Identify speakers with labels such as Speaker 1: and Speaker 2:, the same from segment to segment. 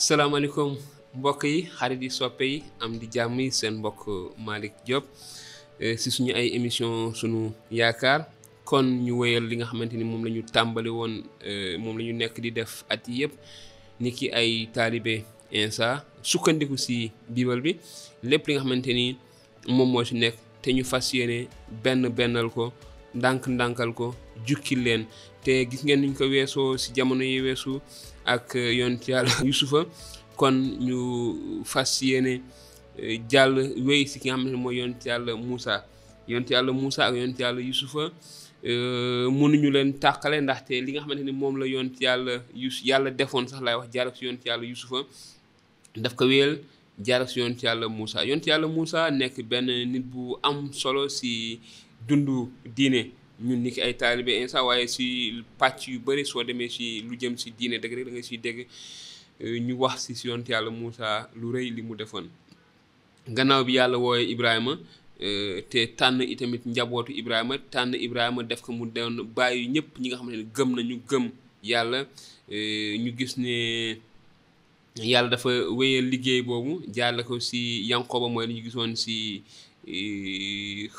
Speaker 1: salaamaaleykum mbokk yi xarit yi soppe yi am di jàmm yi seen mbokk Malick Diop si suñu ay émission sunu yaakaar kon ñu wéyal li nga xamante ni moom la ñu tàmbali woon moom la ñu nekk di def at yi yëpp ni ki ay taalibe insa sukkandiku si biibal bi lépp li nga xamante ni moom moo ci nekk te ñu fas yéene bennal ko ndànkal ko jukkil leen te gis ngeen niñ ko weesoo si jamono yi weesu ak yonent yàlla Yusufa kon ñu fas yéene jàll wéy si ki nga xamante ne mooy yonent yàlla Moussa ak yonent yàlla Yusufa mënuñu leen tàqale ndaxte li nga xamante ni moom la yonent yàlla defoon sax laay wax jaar ak si yonent yàlla Yusufa daf ko wéyal jaar ak si yonent yàlla Moussa nekk benn nit bu am solo si dundu diine ñun ni ki ay taalibe insa waaye si pàcc yu bëri soo demee si lu jëm si diine dëgg rek da nga siy dégg ñu wax si yonent yàlla Moussa lu rëy li mu defoon gannaaw bi yàlla wooye Ibrahima te tànn itamit njabootu Ibrahima def ko mu doon bàyyi ñëpp ñi nga xamante ne gëm yàlla ñu gis ne yàlla dafa wéyal liggéey boobu jaarale ko si Yankoba mooy li ñu gisoon si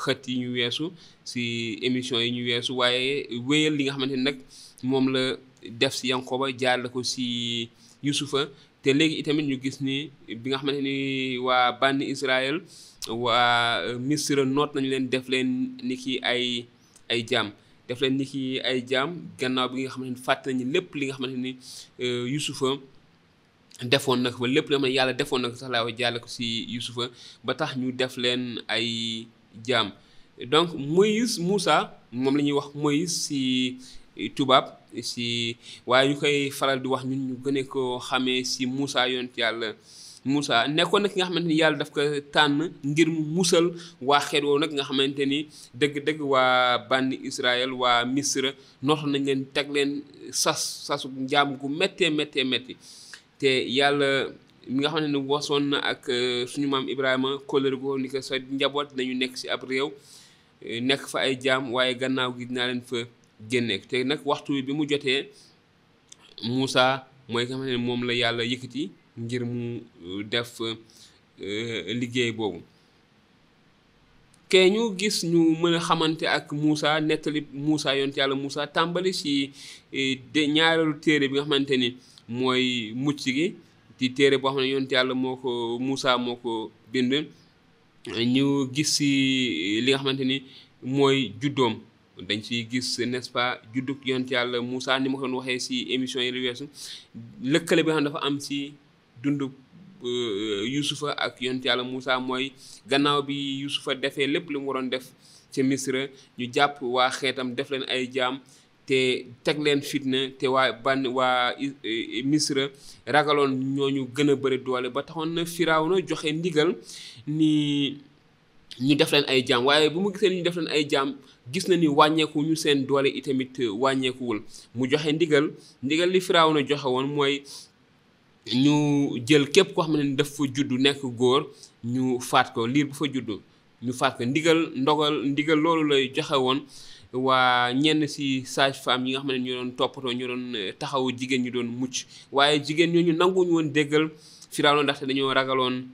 Speaker 1: xët yi ñu weesu si émission yi ñu weesu waaye wéyal li nga xamante ni nag moom la def si Yankoba jaarale ko si Yusufa te léegi itamit ñu gis ni bi nga xamante ni waa bànni Israël waa Misra noot nañu leen def leen ni ki ay jaam gannaaw bi nga xamante ni fàtte nañu lépp li nga xamante ni Yusufa defoon nag ba lépp la ma yàlla defoon nag sax laa wax jàlle ko si Yusufa ba tax ñu def leen ay jaam donc Moussa moom la ñuy wax Moïse si tubaab si waaye ñu koy faral di wax ñun ñu gëne ko xamee si Moussa yonent yàlla Moussa nekkoon na ki nga xamante ni yàlla daf ko tànn ngir mu musal waa xeet woowu nag nga xamante ni dëgg-dëgg waa bànni Israël waa Misra nootoon nañ leen teg leen sasu njaam gu métti te yàlla mi nga xam ne wasoon na ak suñu maam Ibrahima kóllëre goo ni ko sa njaboot nañu nekk si ab réew nekk fa ay jaam waaye gannaaw gi dinaa leen fa génne te nag waxtu bi mu jotee Moussa mooy nga xam ne moom la yàlla yëkkati ngir mu def liggéey boobu ke ñu gis ñu mën a xamante ak Moussa nettali Moussa yonent yàlla Moussa tàmbali si ñaareelu téere bi nga xamante ni mooy mucc gi di téere boo xam ne yonent yàlla Moussa moo ko bind ñu gis si li nga xamante ni mooy juddoom dañ ciy gis n'est-ce pas juddug yonent yàlla Moussa ni ma ko doon waxee si émission yi lu weesu lëkkale bi nga xam dafa am si dundu Yusufa ak yonent yàlla Moussa mooy gannaaw bi Yusufa defee lépp li mu waroon def ca Misra ñu jàpp waa xeetam def leen ay jaam te teg leen fitna te waa Misra ragaloon ñooñu gën a bëri doole ba taxoon na Firawna joxe ndigal ni ñu def leen ay jaam waaye bu mu gisee ni ñu def leen ay jaam gis na ni wàññeeku ñu seen doole itamit wàññeekuwul mu joxe ndigal li Firawna joxe woon mooy ñu jël képp koo xam ne daf fa juddu nekk góor ñu faat ko liir bu fa juddu ñu faat ko ndigal loolu lay joxe woon waa ñenn si sage-femme yi nga xam ne ñu doon toppatoo ñu doon taxawu jigéen ñu doon mucc waaye jigéen ñooñu nanguñu woon déggal Firawna ndaxte dañoo ragaloon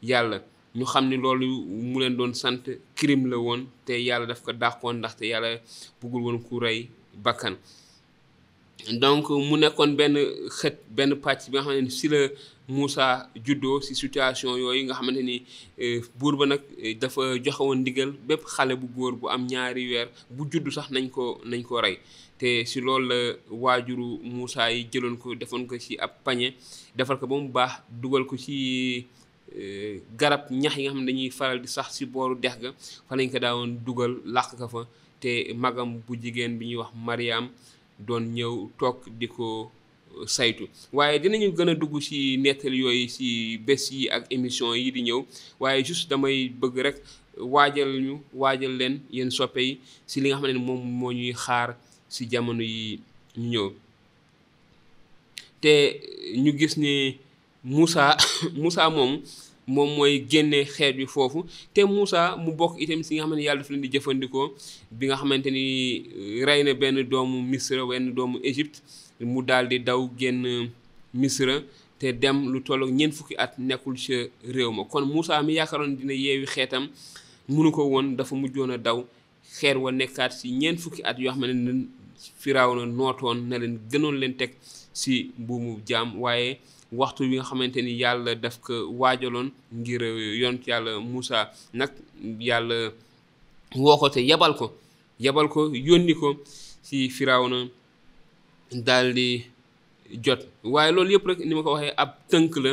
Speaker 1: yàlla ñu xam ni loolu mu leen doon sant crime la woon te yàlla daf ko dàqoon ndaxte yàlla bëggul woon ku rey bakkan donc mu nekkoon benn pàcc bi nga xam ne si la Moussa juddoo si situation yooyu nga xamante ni buur ba nag dafa joxe woon ndigal bépp xale bu góor bu am ñaari weer bu juddu sax nañ ko rey te si loolu la waajuru Moussa yi jëloon ko defoon ko ci ab pañe defal ko ba mu baax dugal ko ci garab ñax yi nga xam ne dañuy faral di sax si booru dex ga fa lañ ko daawoon dugal làq ka fa te magam bu jigéen bi ñuy wax Mariam doon ñëw toog di ko saytu waaye dinañu gën a dugg ci nettali yooyu ci bés yi ak émission yi di ñëw waaye juste damay bëgg rek waajal leen yéen soppe yi ci li nga xam ne moom moo ñuy xaar ci jamono yi ñu ñëw te ñu gis ni Moussa moom mooy génne xeet yu foofu te Moussa mu bokk itam si nga xam ne yàlla dafa leen di jëfandikoo bi nga xamante ni rey na benn doomu Misra benn doomu Égypte mu daal di daw génn Misra te te dem lu tollook ñeent fukki at nekkul ca réew ma. kon Moussa mi yaakaaroon dina yeewi xeetam munu ko woon, dafa mujjoon a daw. xeer wa nekkaat si ñeent fukki at yoo xam ne Firawna nootoon na leen, gënoon leen teg si mbuumu jaam. waaye waxtu wi nga xamante ni yàlla daf ko waajaloon ngir yonent yàlla Moussa nag, yàlla woo ko te yebal ko yónni ko si Firawna daal di jot. waaye loolu yëpp rek ni ma ko waxee ab tënk la,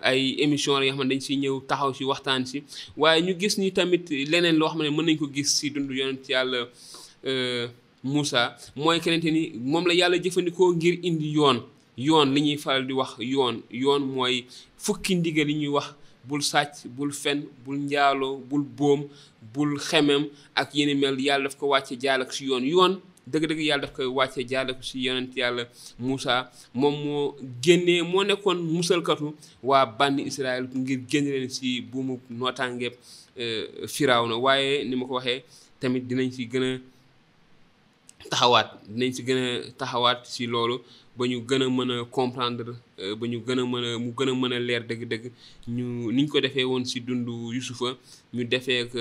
Speaker 1: ay émission la yoo xam ne dañ siy ñëw taxaw si waxtaan si. waaye ñu gis ni tamit leneen loo xam ne mën nañ ko gis si dund yonent yàlla Moussa, mooy kenente ni moom la yàlla jëfandikoo ngir indi yoon li ñuy faral di wax yoon mooy fukki ndigal yi ñuy wax: bul sàcc, bul fen, bul njaaloo, bul boom, bul xemem ak yéni mel. yàlla daf ko wàcce jaarale ko si yoon dëgg-dëgg yàlla daf koy wàcce jaarale ko si yonent yàlla Moussa. moom moo nekkoon musalkatu waa bànni Israël ngir génne leen si buumu nootaangeeb Firawna. waaye ni ma ko waxee tamit dinañ si gën a taxawaat si loolu ba ñu gën a mën a comprendre, ba ñu gën a mën a leer dëgg-dëgg niñ ko defee woon si dundu Yusufa ñu defee ko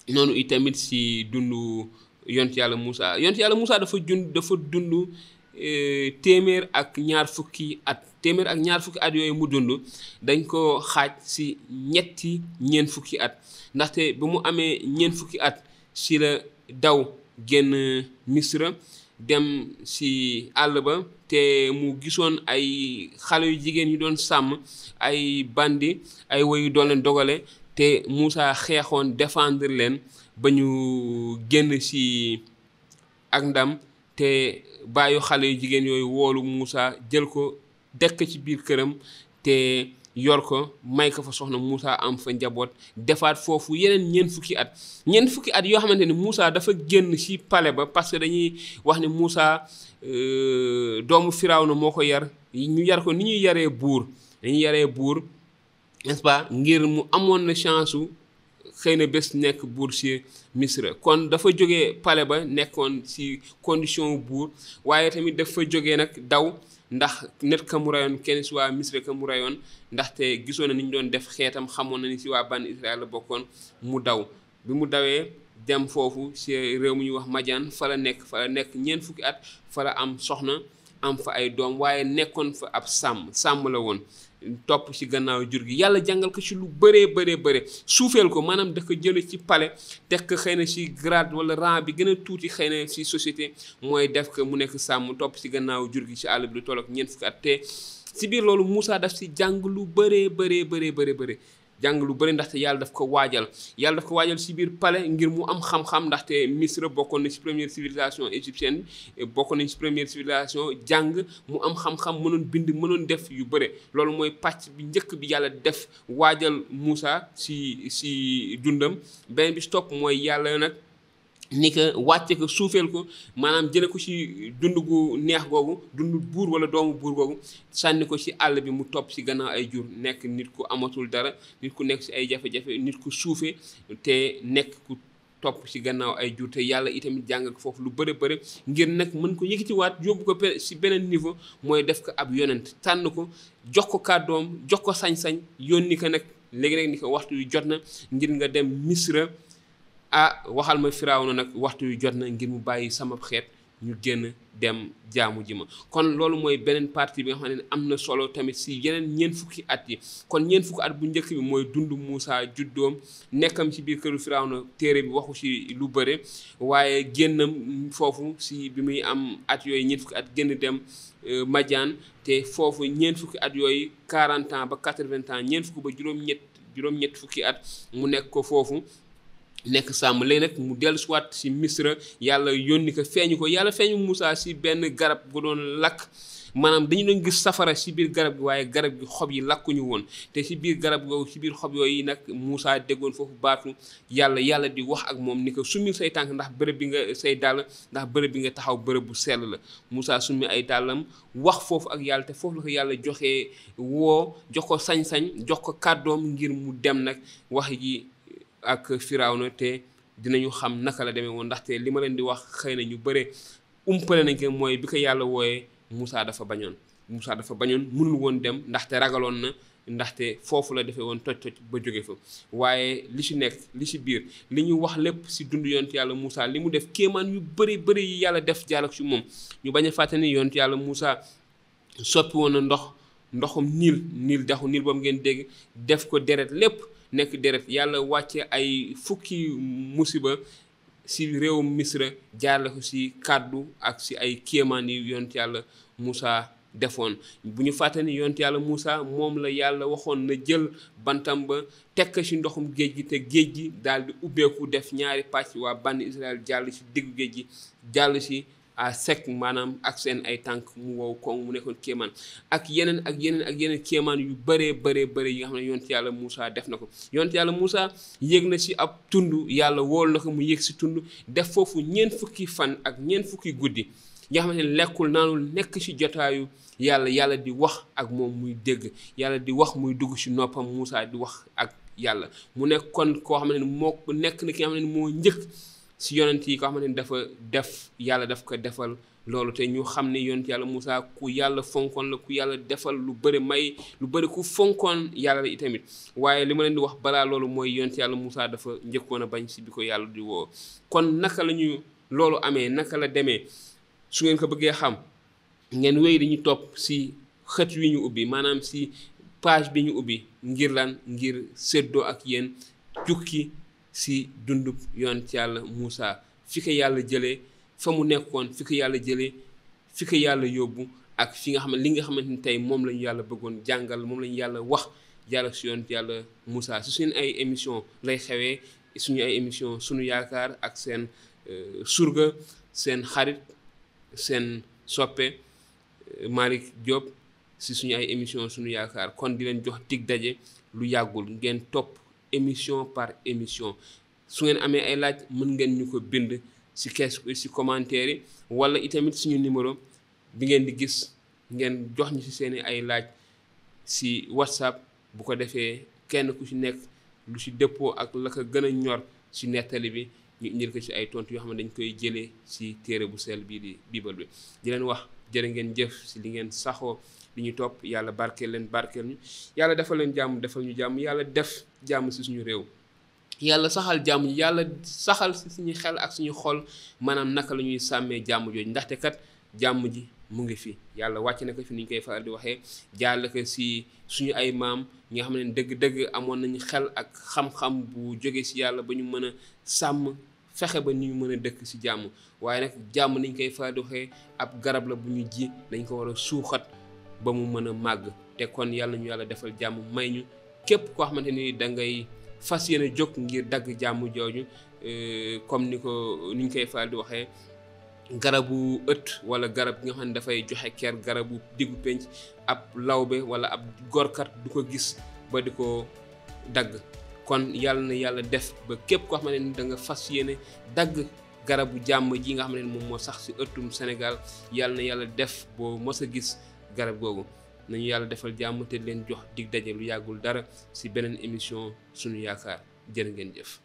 Speaker 1: noonu itamit si dundu yonent yàlla Moussa. dafa dund téeméer ak ñaar fukki at yooyu mu dund dañ ko xaaj si ñeent fukki at, ndaxte ba mu amee ñeent fukki at si la daw génn Misra dem si àll ba, te mu gisoon ay xale yu jigéen yu doon sàmm, ay bandi, ay woyu doon leen dogale, te Moussa xeexoon défendre leen ba ñu génn si ak ndam. te bàyyu xale yu jigéen yooyu woolu Moussa, jël ko dekk ci biir këram te yor ko, may ko fa soxna. Moussa am fa njaboot, defaat foofu yeneen ñeent fukki at yoo xamante ni Moussa dafa génn ci palais ba, parce que dañuy wax ni Moussa doomu Firawna moo ko yar. ñu yar ko ni ñuy yaree buur, n'est-ce pas, ngir mu amoon na chance su xëy na bés nekk buur ci Misra. kon dafa jógee palais ba nekkoon ci condition buur, waaye tamit dafa jógee nag daw, ndax net ka mu rayoon kenn si waa Misra ka mu rayoon, ndaxte gisoon na ni ñu doon def xeetam, xamoon na ni si waa bànni Israël la bokkoon. mu daw bi mu dawee dem foofu si réew mu ñuy wax Madian, fa la nekk ñeent fukki at, fa la am soxna, am fa ay doom, waaye nekkoon fa ab sàmm la woon, topp ci gannaaw jur gi. yàlla jàngal ko ci lu bëree suufeel ko, maanaam da ko jële ci palais teg ko xëy na ci grade wala rang bi gën a tuuti xëy na ci société, mooy def ko mu nekk sàmm topp ci gannaaw jur gi ci àll bi lu tollook ñeent fukki at. te ci biir loolu Moussa daf ci jàng lu bëree ndaxte yàlla daf ko waajal ci biir palais ngir mu am xam-xam, ndaxte Misra bokkoon na ci première civilisation égyptienne, bokkoon nañ ci première civilisation jàng, mu am xam-xam, mënoon bind, mënoon def yu bëre. loolu mooy pàcc bi njëkk bi yàlla def waajal Moussa ci dundam. beneen bi ci topp mooy yàlla nag ni ko wàcce ko, suufeel ko, maanaam jële ko ci dund gu neex googu, dund buur wala doomu buur googu, sànni ko ci àll bi mu topp ci gannaaw ay jur, nekk nit ku amatul dara, nit ku nekk ci ay jafe-jafe, nit ku suufe te nekk ku topp ci gannaaw ay jur. te yàlla itamit jàngal ko foofu lu bëri ngir nag mën ko yëkkatiwaat yóbbu ko ci beneen niveau, mooy def ko ab yonent, tànn ko, jox ko kàddoom, jox ko sañ-sañ, yónni ko nag léegi ni ko waxtu yu jot na ngir nga dem Misra. waxal ma Firawna nag waxtu yu jot na ngir mu bàyyi sama xeet ñu génn dem jaamu ji ma. kon loolu mooy beneen partie bi nga xam ne am na solo tamit si yeneen ñeent fukki at yi. kon ñeent fukki at bu njëkk bi mooy dund Moussa, juddoom, nekkam ci biir këru Firawna, téere bi waxu ci lu bëre, waaye génnam foofu si bi muy am at yooyu ñeent fukki at génn dem Madian, te foofu ñeent fukki at yooyu 40 ans ba 80 ans, ñeent fukki ba juróom-ñett fukki at mu nekk ko foofu. nekk sàmm. léegi nag mu dellu siwaat si Misra, yàlla yónni ko, yàlla feeñu Moussa si benn garab gu doon lakk, maanaam dañu doon gis safara si biir garab gi, waaye garab gi xob yi lakkuñu woon. te si biir garab googu, si biir xob yooyu nag Moussa déggoon foofu baatu yàlla di wax ak moom ni ko summi say tànk, ndax bërëb bi nga say dàll, ndax bërëb bi nga taxaw bërëb bu sell la. Moussa summi ay dàllam wax foofu ak yàlla, te foofu la ko yàlla joxee jox ko sañ-sañ, jox ko kàddoom ngir mu dem nag wax ji ak Firawna. te dinañu xam naka la demee woon, ndaxte li ma leen di wax xëy na ñu bëre umpale nañ ko, mooy bi ko yàlla wooyee Moussa dafa bañoon. Moussa dafa bañoon mënul woon dem ndaxte ragaloon na ndaxte foofu la defee woon toj ba jóge fa waaye li ci nekk li ci biir li ñu wax lépp ci dund yonent yàlla Moussa li mu def kéemaan yu bëri yi yàlla def jàll ci moom ñu bañ a fàtte ni yonent yàlla Moussa soppi woon na ndoxum niil daxu niil boobu ngeen dégg def ko deret lépp nekk deret yàlla wàcce ay fukki musiba ci réewum Misra jaarale ko ci kàddu ak ci ay kéemaan yi yonent yàlla Moussa defoon bu ñu fàtte ni yonent yàlla Moussa moom la yàlla waxoon na jël bantam ba tekk ci ndoxum géej gi te géej gi daal di ubbeeku def ñaari pàcc waa bànn Israël jàll ci diggu géej gi jàll ci à sec maanaam ak seen ay tànk mu wow koŋ mu nekkoon kéemaan ak yeneen kéemaan yu bëree yi nga xam ne yonent yàlla Moussa def na ko yonent yàlla Moussa yéeg na ci ab tund yàlla wool na ko mu yéeg ci tund def foofu ñeent fukki fan ak ñeent fukki guddi nga xamante ne lekkul naanul nekk ci jotaayu yàlla di wax ak moom muy dégg yàlla di wax muy dugg ci noppam Moussa di wax ak yàlla mu nekk kon koo xam ne moo nekk na ki nga xam ne moo njëkk ci yonent yi koo xam ne dafa def yàlla daf ko defal loolu te ñu xam ne yonent yàlla Moussa ku yàlla fonkoon la ku yàlla defal lu bëri ku fonkoon yàlla la itamit waaye li ma leen di wax balaa loolu mooy yonent yàlla Moussa dafa njëkkoon a bañ ci bi ko yàlla di woo kon naka la ñu loolu amee naka la demee su ngeen ko bëggee xam ngeen wéy dañu topp ci xët wi ñu ubbi maanaam ci page bi ñu ubbi ngir lan ngir séddoo ak yéen jukki ci dundub yonent yàlla Moussa fi ko yàlla jëlee fa mu nekkoon fi ko yàlla jëlee fi ko yàlla yóbbu ak fi nga xam ne li nga xamante ni tey moom lañu yàlla bëggoon jàngal moom lañu yàlla wax jàll ci yonent yàlla Moussa su suñu ay émission lay xewee suñu ay émission suñu yaakaar ak seen surga seen xarit seen soppe Malick Diop ci suñu ay émission suñu yaakaar kon di leen jox dig daje lu yàggul ngeen topp émission par émission su ngeen amee ay laaj mën ngeen ñu ko bind ci commentaire yi wala itamit suñu numéro bi ngeen di gis ngeen jox ñu ci seeni ay laaj ci WhatsApp bu ko defee kenn ku ci nekk lu ci dëppoo ak la ko gën a ñor ci nettali bi ñu indil ko ci ay tontu yoo xam ne dañ koy jëlee ci téere bu sell bii di Bible bi di leen wax jërë ngeen jëf ci li ngeen saxoo li ñu topp yàlla barkeel ñu yàlla defal leen jàmm defal ñu jàmm yàlla def jàmm ci suñu réew yàlla saxal jàmm ji yàlla saxal ci suñu xel ak suñu xol maanaam naka la ñuy sàmmee jàmm jooju ndaxte kat jàmm ji mu ngi fi yàlla wàcc na ko fi ni ñu koy faral di waxee jàll ko ci suñu ay maam ñi nga xam ne dëgg-dëgg amoon nañu xel ak xam-xam bu jóge ci yàlla ba ñu mën a sàmm fexe ba ni ñu mën a dëkk ci jàmm waaye nag jàmm ni ñu koy faral di waxee ab garab la bu ñu ji dañ ko war a suuxat ba mu mën a màgg te kon yàlla ñu yàlla defal jàmm may ñu képp koo xamante ni da ngay fas yéene jóg ngir dagg jàmm jooju comme ni ñu koy faral di waxee garabu ëtt wala garab gi nga xam ne dafay joxe ker garabu diggu penc ab lawbe wala ab gorkat du ko gis ba di ko dagg kon yàlla na yàlla def ba képp koo xamante ni da nga fas yéene dagg garabu jàmm ji nga xam ne moom moo sax ci ëttum Sénégal yàlla na yàlla def boo mos a gis garab googu nañu yàlla defal jàmm te leen jox dig daje lu yàggul dara ci beneen émission suñu yaakaar jërë ngeen jëf